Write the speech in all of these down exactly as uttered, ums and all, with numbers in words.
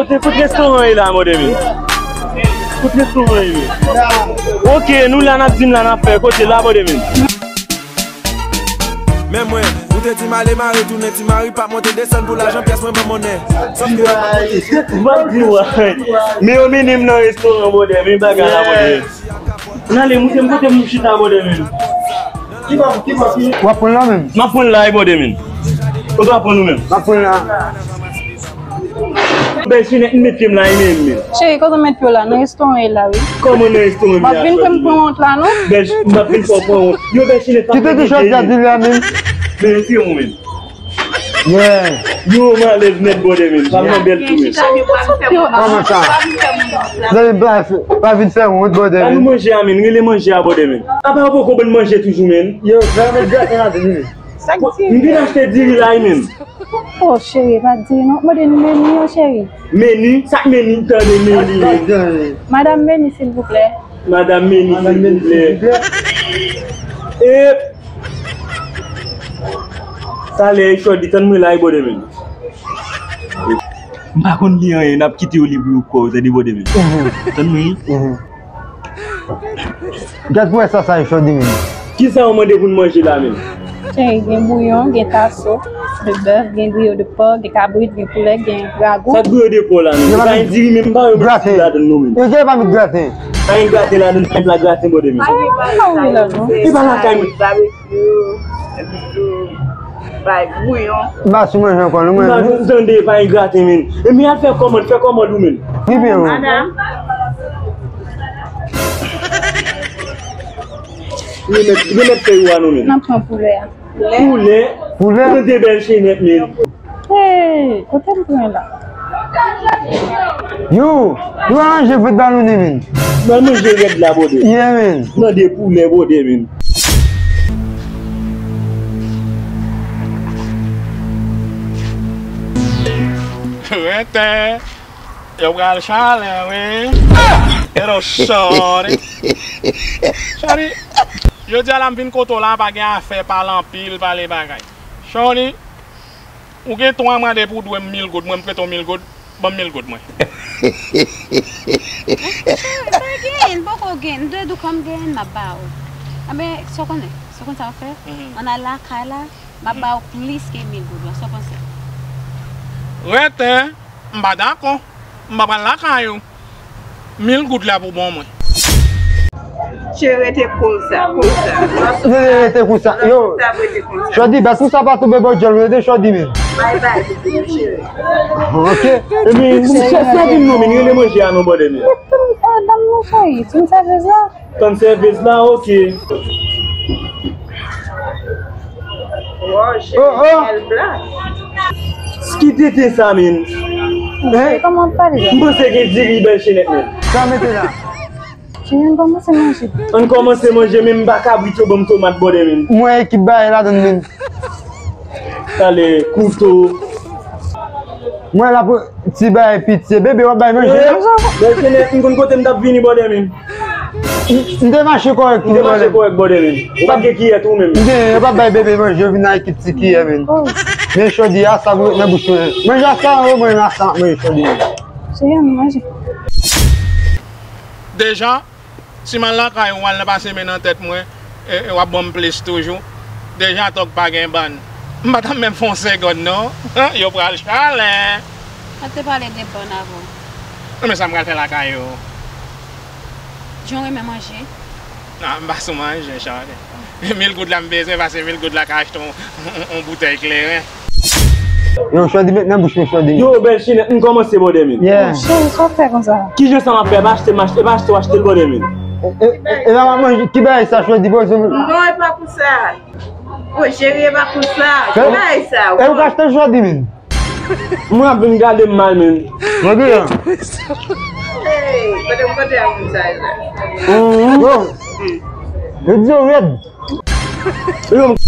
Kote restoran ye la, bòdè men? Kote restoran ye? Ok, nou la, n ap di m la, n ap fè. Kote la, bòdè men? Men mwen, ou te di m ale mare tounen, ti mari p ap monte desann pou lajan pyès mwen ban monnen. Sòf ke yo pa konte. M ap di w, men yo mennen m nan restoran, bòdè men, bagay la, bòdè men. N ale, montre m kote m chita, bòdè men. W ap pran la menm? M ap pran la, wi, bòdè men. Kote w ap pran ou menm? M ap pran la. Bèl chinèt, m met pye m la, wi, menm, menm. Cheri, kote w met pye w la? Nan restoran e la, wi. Kòman nan restoran m la? M ap vin fè m pran wont la, non? Bèl, m ap vin fè w pran wont. Yo, bèl chinèt, pa. Kite ti chòt sa di la menm. Men, se ou menm. Yeah. Yo, m alèz nèt, bòdè men. Pa m nan bèl tou, men. Kòman sa? Zanmi, pa, pa vin fè wont, bòdè men. Ba nou manje a, men. Rele manje a, bòdè men. Apa yo poko ban n manje toujou, men? Yo, zanmi, graten la, vini. M vin achte diri la, wi, men. Oh, cheri, pa diri, non. Mande n meni, non, cheri. Meni? Sa k meni? Tande meni, men. Madam Meni, silvouplè. Madam Meni, silvouplè. E Talè, Chòdi, tann mwen la, wi, bòdè men. M pa konn li anyen, n ap kite w li pou ou kwè w, tande, bòdè men. Tann mwen, wi. Gad pou wè sa, sa, Chòdi men. Kisa w mande pou n manje la menm? Cheri, gen bouyon, gen taso de bèf, gen griyo de pò, gen kabrit, gen poulè, gen ragou. Sa k griyo de pò la menm? Pa gen diri menm, pa gen diri ladann non menm. Yo, pa met graten. Pa gen graten ladann, pa gen pla graten, bòdè men. Cheri, pa gen graten ladann. E pa lakay mwen. Yo, epi tou, bay bouyon. M pa sou manje ankò, non, mwen. M pa tande, pa gen graten, men. E mi al fè kòmand, fè kòmand ou, men. Wi, byen, wi. Madam. Remèt, remèt fèy ou a, non, men. N ap pran poulè a. Poulè? Poulè? Poulè? Tande bèl chenèt, men. Hey, kote m pran la? Yo, yo pa manje vant balonnen, men. Nan manje rèd la, bòdè. Yeah, men. Nan de poulè, bòdè, men. Rete. Yo pral chale, wi. Hello, Chòdi. Chòdi, jodi a la m vin kote w la, pa gen afè pale anpil, pale bagay. Chòdi, ou gen twa mwa depi w dwe m mil goud, mwen m prete w mil goud, ban m mil goud mwen. Cheri, m pa gen, m poko gen, m dwe di w kòm gen, m ap ba ou. Anben, sa w konnen, sa w konn sa w fè? Mhm. Ann al lakay la, m ap ba ou plis ke mil goud la, sa w panse? Rete, m pa dakò, m pa pral lakay ou. Mil goud la pou bon mwen. Cheri, rete konsa, konsa. Rete konsa. Yo, Chòdi, bas konsa pa tonbe bò djòl, rete Chòdi men. Bay, bay, cheri. Ok. Ebyen, sèvi m non, men rele manje a non, bòdè men. Tann sèvis la, ok. Wow, cheri, bèl pla. Ki tenten sa, men? Kòman w pale? M panse gen diri bèl chenèt, men. Sa mete la. Cheri, ann kòmanse manje. Ann kòmanse manje, men m pa kabrit yo ban m tomat, bòdè, men. Mwen ekip bagay ladann, men. Talè, kouto. Mwen la pou ti bagay pitye. Bebe, w ap bay manje, non? Bèl chenèt, m konn kote m t ap vini, bòdè, men. M te mache kòrèk tou, bòdè. M te mache kòrèk, bòdè, men. Ou pa t gen kiyè tou, menm. M te, yo pa bay bebe manje, yo vin ak ekip ti kiyè, men. Men Chòdi a, sa pou ret nan bouch mwen. Manje a sa, yo, mwen, a sa, manje Chòdi. Cheri, ann manje. Deja, si m al lakay ou, w al nan pase men nan tèt mwen, e, e w ap ban m plis toujou. Deja, tòg pa gen bann. M pa t ap menm fè yon segòd, non. Yo pral chale. Mwen te pale de bann avan. Men sa m pral fè lakay ou? Jan w renmen manje. Non, m pa sou manje, Chòdi. Mil goud la m bezwen, paske mil goud la ka achte yon, yon, yon boutèy kleren. Yo, Chòdi met nan bouch mwen, Chòdi. Yo, bèl chenèt, m kòmanse, bòdè men. Yeah. Cheri, sa w fè konsa? Kijan sa m ap fè? E pa achte m achte, e pa achte w achte l, bòdè men. E, e, e la m ap manje, ki bagay sa, Chòdi, poze m? Non, e pa pou sa. O, cheri, e pa pou sa. Ki bagay sa? E ou ka achte l, Chòdi, men. Mwen ap vin gade m mal, men. Mwen gen an. Hey, kote m kote a moun sa yo la? Mhm. Yo. Yo di yo rèd. Yo, m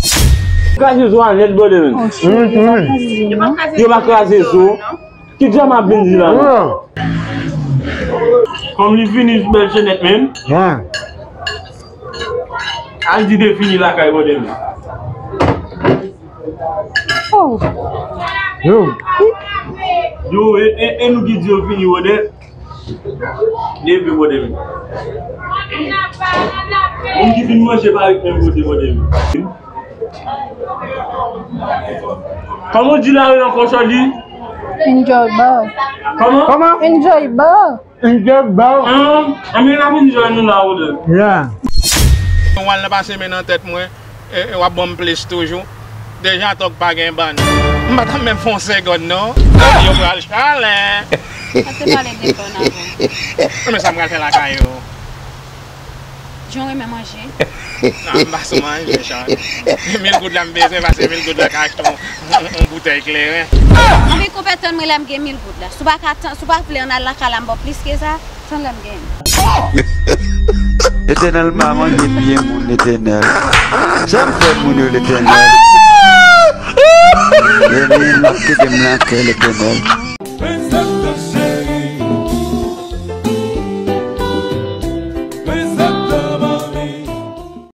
kraze zo a nèt, bòdè, men. Yo pa kraze zo, non. Ki djòl m ap vin di la, non? Kòm li fini, bèl chenèt, men. Al di defini lakay, bòdè, men. Oh. Yo. Yo, e, e, e nou ki di yo fini, Wodè? Leve, Wodè, men. Moun ki fin manje pa ret menm kote, Wodè, men. Kòman w di la wi ankò, Chòdi? Enjoy bò. Kòman? Kòman? Enjoy bò. Enjoy bò. An, an, men n ap enjoy nou la, Wodè. Yeah. Yon wal nan pase men nan tèt mwen. E, e, w ap ban m plis toujou. Deja tòg pa gen bann. M pa t ap menm fè yon segòn non. Yo pral chalè. Sa se pale de kò nan avè. Men sa m pral fè lakay yo. Jan w renmen manje. Non, m pa sou manje, Chòdi. Mil goud la m bezwen, paske mil goud la ka achte yon, yon, yon boutèy kleren. Anben konpè, tann mwen lè m gen mil goud la. Si w pa ka tann, si w pa vle ann al lakay la, m ba w plis ke sa. Tann lè m gen. Letènèl pa manje pye moun, Letènèl. Sa m fè moun yo, Letènèl? Letènèl, kite m lakay, Letènèl.